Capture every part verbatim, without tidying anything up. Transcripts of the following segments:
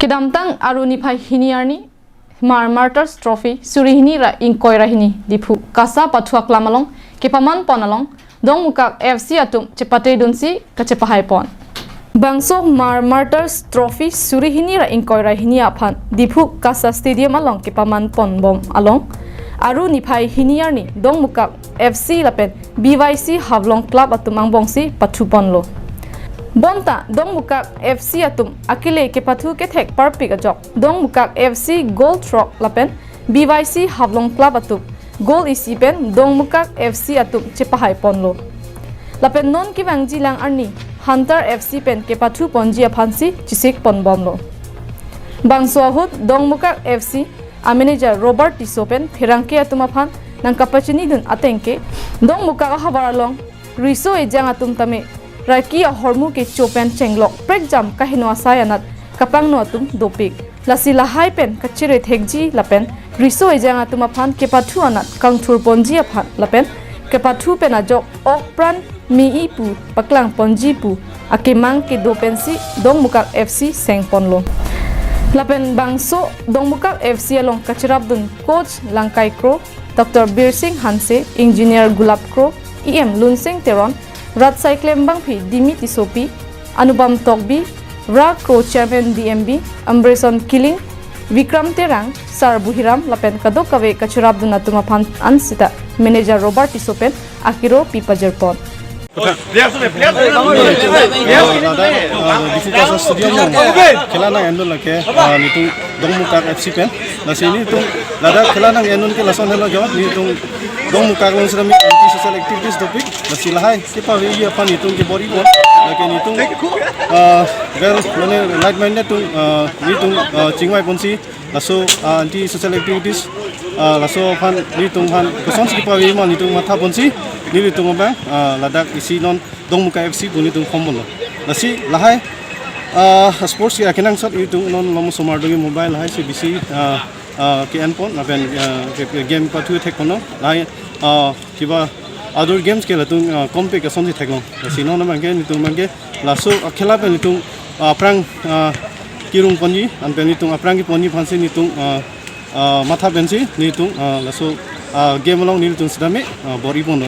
Kedamtang Aru niphai hini arni Hmar Martyrs Trophy suri hini ra ingkoi ra hini Diphu KASA pathu aklam along kepaman pon along Dongmukak F C atum chepate dunsi kachepahai pon. Bangso Hmar Martyrs Trophy suri hini ra ingkoi ra hini aphan Diphu KASA Stadium along kepaman pon bom along Aru niphai hini arni Dongmukak F C lapen B Y C Haflong Club atum angbongsi pathu ponlo. Bonta Dongmukak F C atum akele kepathu kethek parpik ajok Dongmukak F C goal throk lapen B Y C Haflong Club atum goal isi pen Dongmukak F C atum chepahai ponlo. Lapen non kevangji lang arni Hunter F C pen kepathu ponji aphansi chesik pon bomlo. Bangso ahut Dongmukak F C a manager Robert Tisso pen pherangke atum aphan nangkapachini dun ateng ke Dongmukak ahavar along riso ejang atum tame raki ahormu kecho pen chenglok prekjam kaheno asai anat kapangno atum dopik. Lasi lahai pen kachere thekji lapen riso ejang atum aphan kepathu anat kangthur ponji aphan lapen kepathu pen ajok ok pran me-i pu paklang ponji pu akemang kedo pensi Dongmukak F C seng ponlo. Lapen bangso Dongmukak F C along kacherap dun coach Langkai Kro, Doctor Birsing Hanse, Engineer Gulap Kro, E M Lunsing Teron, Rat Saiklem Bangphi, Dimi Tissopi, Anupam Tokbi, Ra Kro Chairman D M B, Amberson Killing, Vikram Terang, Sar Buhiram lapen kadokave kacherap dun atum aphan ansita manager Robert Tisso pen akiro pi pajir pon. Ladak, ah, Diphu KASA Stadium along khela nang-endun lake, ah, nelitum Dongmukak F C pen. Lasi nelitum ladak khela nang-endun ke lason helo jo, nelitum Dongmukak along sitame anti social activities dopik. Lasi lahai kepaveji aphan nelitum kebor-i pon. Lake nelitum, ah, well, mane like minded atum, ah, nelitum, ah, chingvai ponsi laso, ah, anti social activities, ah, laso aphan nelitum aphan kosonsi kepave ma nelitum matha ponsi nelitum abang, ah, ladak isi non Dongmukak F C pu nelitum khom ponlo. Lasi lahai, ah, sports ke akenangsot nelitum non malomso mardungi mobile lahai si bisi, ah, ah, ke-en pon lapen, ah, ke, ke game pathu thek ponlo. Lahai, ah, kiba outdoor games ke latum, ah, kompe kosonsi theklong. Lasi non abangke nelitum abangke laso, ah, khela pen nelitum, ah, aphrang, ah, kerung ponji, anpen nelitum aphrang keponji aphansi nelitum, ah, ah, matha pensi nelitum, ah, laso, ah, game along nelitum sitame, ah, bor-i ponlo.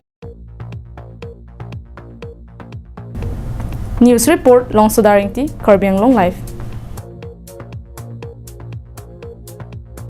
News report, Longsoda Rengti, Karbi Anglong Live.